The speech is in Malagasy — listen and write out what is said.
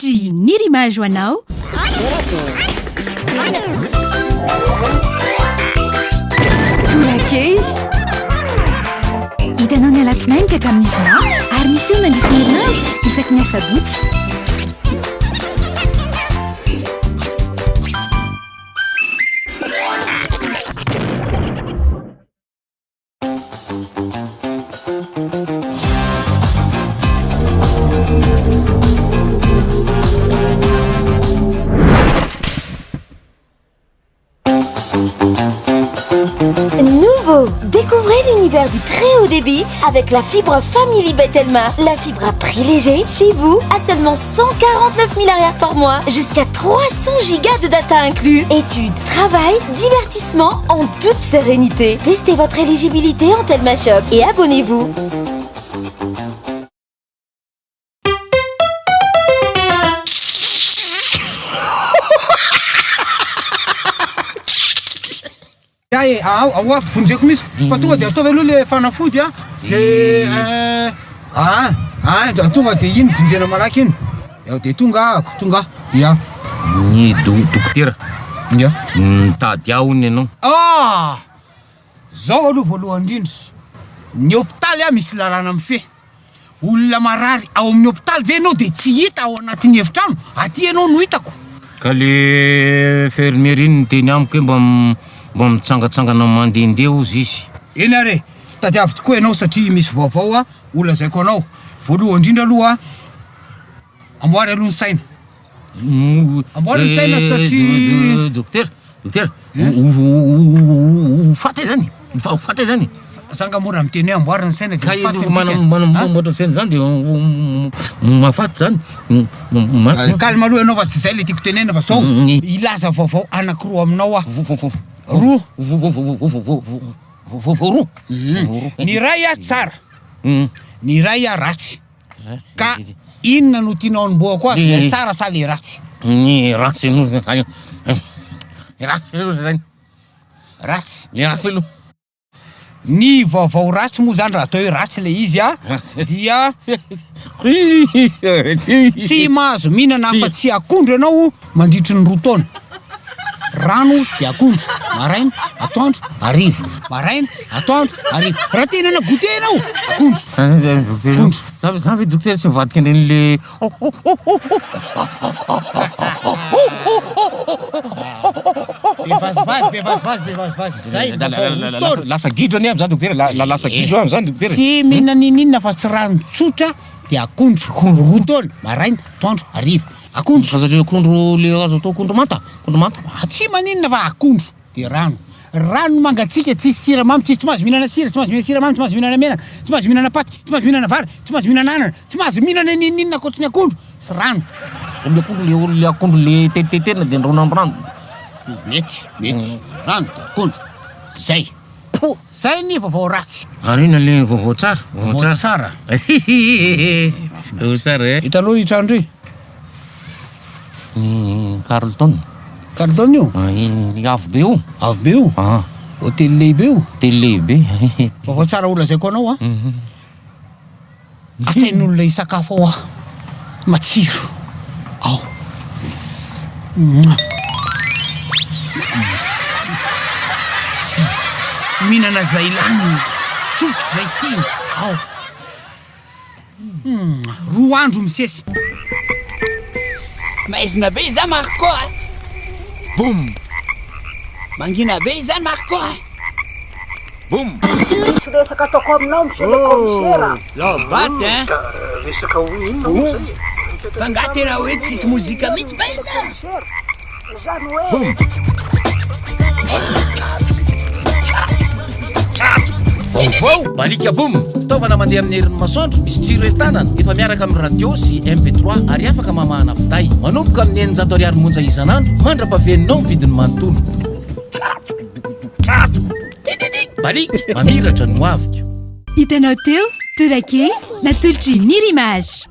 Natolotr'i Nirimage ho anao. Torakely. Hitanao ny alatsinainy ka hatramin'ny zoma ary miseho mandritra ny herinandro isaky ny asabotsy. Nouveau Découvrez l'univers du très haut débit avec la fibre Family Betelma. La fibre à prix léger chez vous à seulement 149 000 arrières par mois. Jusqu'à 300 gigas de data inclus. Études, travail, divertissement en toute sérénité. Testez votre éligibilité en Telma Shop et abonnez-vous. Ya e, ao ao avy vonjeko mihitsy fa tonga de ataovy aloha le fanafody a, de ah ah tonga de iny vonjena malaky iny, de tonga ahako, tonga aho, ya. Ny dokotera, Ya. mitady ahy hono ianao. Ah! Zao aloha voalohany indrindra, ny hopitaly a misy lalàna mifehy. Olona marary ao amin'ny hopitaly ve ianao dia tsy hita ao anatin'ny efitrano? Aty ianao no hitako. Ka le fermier iny niteny amiko hoe mba mba mitsangatsangana mandehandeha hozy izy. Eny ary e! Tadiavo tokoa ianao satria misy vaovao ho lazaiko anao. Voalohany indrindra aloha, amboary aloha ny saina. Amboary ny saina satria. Dokotera, dokotera, ho faty aho zany, ho faty aho zany. Za nga moa raha miteny hoe amboary ny saina dia ho faty ny dikany. Manamboatra saina zany dia mahafaty zany. Calme aloha ianao fa tsy izay le tiako tenenina fa zao hilaza vaovao anakiroa aminao aho. Roa. Vaovao roa. Ny iray tsara, ny iray ratsy. Ka inona no tianao hanombohako azy, ilay tsara sa le ratsy? Ny ratsy aloha zany. Ny ratsy aloha zany. Ratsy. Ny ratsy aloha. Ny vaovao ratsy moa zany raha atao hoe ratsy le izy a dia tsy mahazo mihinana afa-tsy akondro ianao mandritry ny roa taona. Rano dia akondro, maraina, atoandro, hariva, maraina, atoandro, hariva. Raha te hihinana goûter ianao, akondro. Akondro. Za ve za ve dokotera tsy mivadika an'ireny le Be vazivazy, be vazivazy, be vazivazy. Zay vaovao taona. Lasa gidro anie am'zany dokotera, la- la- lasa gidro am'zany dokotera. Tsy mihinana n'inon'inona fa tsy rano tsotra dia akondro. Roa taona, maraina, atoandro, hariva. Akondro. Azo atao akondro le azo atao akondro manta, akondro manta. Ah, tsy maninona fa akondro de rano. Rano mangatsiaka tsisy siramamy, tsisy tsy mahazo mihinana sira, tsy mahazo mihinana siramamy, tsy mahazo mihinana menaka, tsy mahazo mihinana paty, tsy mahazo mihinana vary, tsy mahazo mihinana anana, tsy mahazo mihinana n'inon'inona ankoatry ny akondro sy rano. Le akondro le le akondro le tetiteterina de andrahoina amin'ny rano. Mety, mety. Rano de akondro. Zay. Po, zay ny vaovao ratsy. Ary inona le vaovao tsara? Vaovao tsara. Vaovao tsara eh. Hitanao ry trano ry? Ny Carlton. Carlton io? Ny avo be io. Avo be io? Ah. Hotely lehibe io? Hotely lehibe. Vaovao tsara ho lazaiko anao an. Asain'olona hisakafo ao aho. Matsiro ao. Mihinana izay laniny, misotro izay tiany ao. Roa andro misesy. Maizina be izany Marco a! Boum! Mangina be izany Marco a! Boum! Misy resaka ataoko aminao monsieur le commissaire a! Lao baty hein! Resaka ho inona moa zay e? Fa nga tena hoe tsisy mozika mihitsy baina? Zany hoe. Boum! Vaovao! Balika Boom! Fitaovana mandeha amin'ny herin'ny masoandro, misy jiro entanana, efa miaraka amin'ny radio sy MP3 ary afaka mamahana finday. Manomboka amin'ny 600 ariary monja isan'andro, mandra-pahaveninao ny vidiny manontolo. Baliaka, mamiratra ny hoaviko. Hitanao teo, Torakely, natolotr'i Nirimage.